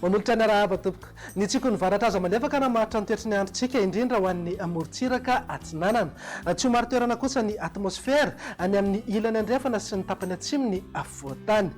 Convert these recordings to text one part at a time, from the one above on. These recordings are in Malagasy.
Manolotra ny arahaba tompoko. Ny tsikon'ny varatra aza malefaka namaritra ny toetry ny androntsika, indrindra ho an'ny morontsiraka atsinanana. Tsy ho marin-toerana kosa ny atmosfera any amin'ny ilany andrefana sy ny tapany atsimon'ny afovoan-tany.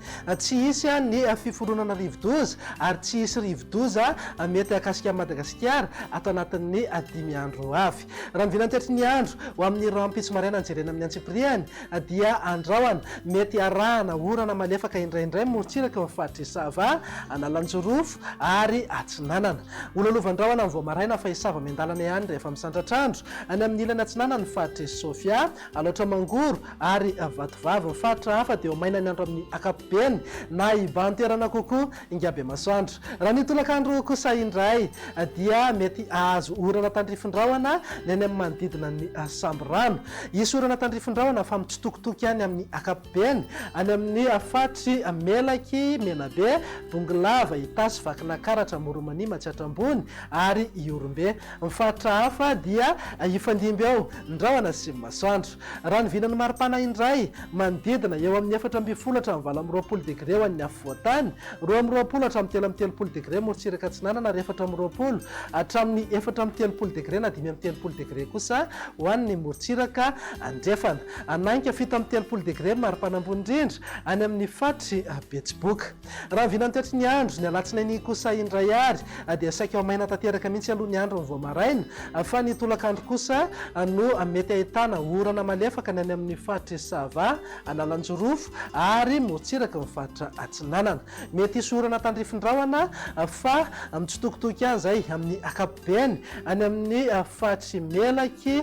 Tsy hisy ny fiforonana rivodoza ary tsy hisy rivodoza mety hahakasika an'i Madagasikara ato anatin'ny dimy andro ho avy. Raha ny vinantoetry ny andro ho amin'ny rahampitso maraina jerena amin'ny antsipiriany dia andrahona mety arahana orana malefaka indraindray morontsiraka eo amin'ny faritr'i Sava, Analanjirofo ary Atsinanana. Ho lalovan-drahona amin'ny vao maraina fa hisava miandalana ihany rehefa misandratr'andro any amin'ny ilany atsinanan'ny faritr'i Sofia, Alaotra Mangoro ary Vatovavy. Ny faritra hafa dia ho maina ny andro amin'ny ankapobeny na hibahan-toerana kokoa Ingabemasoandro. Raha ny tolakandro kosa indray dia mety hahazo orana tandrifin-drahona ny any amin'ny manodidina ny Sambirano. Hisy orana tandrifin-drahona fa mitsitokotoko ihany amin'ny ankapobeny any amin'ny faritr'i Melaky, Menabe, Bongolava, Itasy, Vakinakaratra, Amoron'i-Mania, Matsiatra Ambony ary Ihorombe. Ny faritra hafa dia hifandimby eo ny rahona sy ny masoandro. Raha ny vinan'ny maripana indray, manodidina eo amin'ny 14 hatramin'ny 28 degre ho an'ny afovoan-tany, 22 hatramin'ny 33 degre morontsiraka atsinanana ary 24 hatramin'ny 34 degre na 35 degre kosa ho an'ny morontsiraka andrefana. Hanainga 37 degre ny maripana ambony indrindra any amin'ny faritr'i Betsiboka. Raha ny vinan'ny toetry ny andro, ny alatsinainy kosa indray àry dia saika ho maina tanteraka mihitsy aloha ny andro vao maraina fa ny tolakandro kosa no mety ahitana orana malefaka ny any amin'ny faritr'i Sava, Analanjirofo ary morontsiraky ny faritra Atsinanana. Mety hisy orana tandrifin-drahona fa mitsitokotoko ihany izay amin'ny ankapobeny any amin'ny faritr'i Melaky,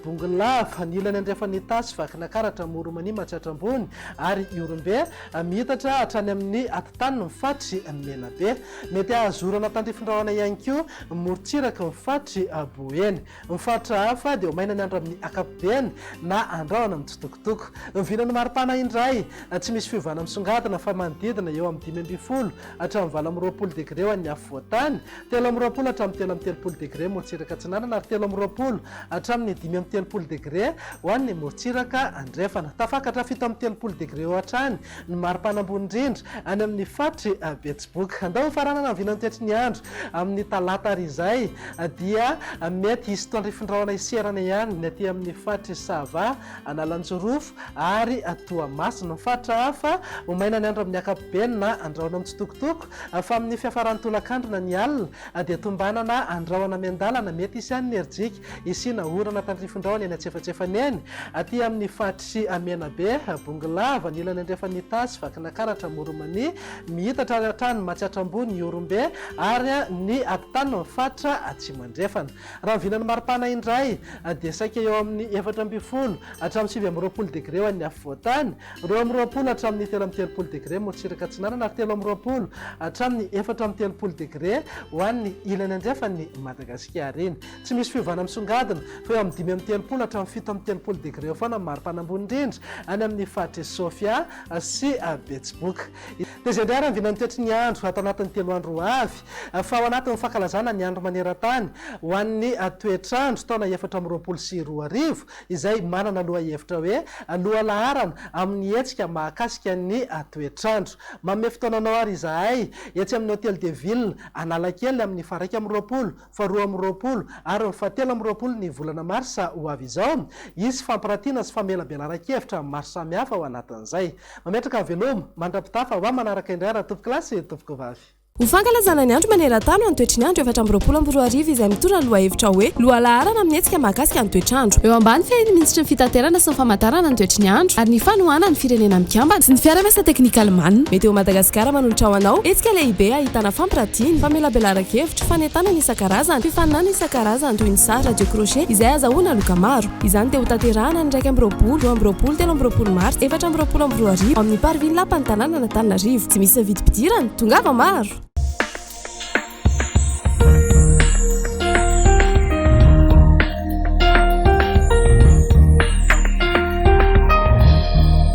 Bongolava, ny ilany andrefan'Itasy, Vakinakaratra, Amoron'i Mania, Matsiatra Ambony ary Ihorombe. Miitatra hatrany amin'ny atitany ny faritry Menabe. Mety hahazo orana tandrifin-drahona ihany koa ny morontsiraky ny faritry Boeny. Ny faritra hafa dia ho maina ny andro amin'ny ankapobeny na andrahona mitsitokotoko. Ny vinan'ny maripana indray, tsy misy fiovana misongadina fa manodidina eo amin'ny 15 hatramin'ny 28 degre ho an'ny afovoan-tany, 23 hatramin'ny 33 degre morontsiraka atsinanana ary 23 hatramin'ny 35 degre ho an'ny morontsiraka andrefana. Tafakatra 37 degre eo hatrany ny maripana ambony indrindra any amin'ny faritr'i Betsiboka. Andao hofaranana ny vinantoetry ny andro amin'ny talata ary izay dia mety hisy tandrifindrahona hiserana ihany ny aty amin'ny faritr'i Sava, Analanjirofo ary Toamasina. Ny faritra hafa, ho maina ny andro amin'ny ankapobeny na andrahona mitsitokotoko fa amin'ny fiafaran'ny tolakandro na ny alina dia tombanana andrahona miandalana, mety hisy ihany ny herijika hisiana orana tandrifin-drahona eny antsefatsefany eny aty amin'ny faritr'i Menabe, Bongolava, ny ilany andrefan'i Itasy, Vakinakaratra, Amoron'i Mania, miitatra hatrany Matsiatra Ambony, Ihorombe ary ny atitaniny ny faritra Atsimo Andrefana. Raha ny vinan'ny maripana indray dia saika eo amin'ny 14 hatramin'ny 29 degre ho an'ny afovoan-tany, 22 hatramin'ny 33 degre morontsiraka atsinanana ary 23 hatramin'ny 34 degre ho an'ny ilany andrefan'i Madagasikara iny. Tsy misy fiovana misongadina fa eo amin'ny 35 hatramin'ny 37 degre eo foana ny maripana ambony indrindra any amin'ny faritr'i Sofia sy Betsiboka. Dia izay indray ary ny vinan'ny toetry ny andro ato anatin'ny telo andro ho avy fa ao anatin'ny fankalazana ny andro maneran-tany ho an'ny toetr'andro taona 2024 izay manana lohahevitra hoe Lohalaharana amin'ny hetsika mahakasika ny toetr'andro. Manome fotoana anao ary izahay etsy amin'ny Hotel de Ville Analakely amin'ny faha 21, faha 22 ary ny faha 23 ny volana marsa ho avy izao. Hisy fampirantiana sy famelabelaran-kevitra maro samihafa ao anatin'izay. Mametraka veloma, mandra-pitafa ho amin'ny manaraka indray Ratompokolahy sy Tompokovavy. Ho fankalazana ny andro maneran-tany ho an'ny toetry ny andro 2024 izay mitondra ny lohahevitra hoe Lohalaharana amin'ny hetsika mahakasika ny toetr'andro. Eo ambany fehin'ny minisitry ny Fitaterana sy ny Famantarana ny toetry ny andro ary ny fanohanan'ny Firenena Mikambana sy ny fiara-miasa teknika alemana. Météo Madagascar manolotra ho anao hetsika lehibe ahitana fampiratiana, famelabelaran-kevitra, fanentanana isan-karazany, fifaninanana isan-karazany toy ny sary radio crochet izay azahoana loka maro. Izany dia hotanterahana ny 21, 22, 23 martsa 2024 ao amin'ny Parvis ny Lapan'ny Tanànan'Antananarivo. Tsy misy ny vidim-pidirana. Tongava maro!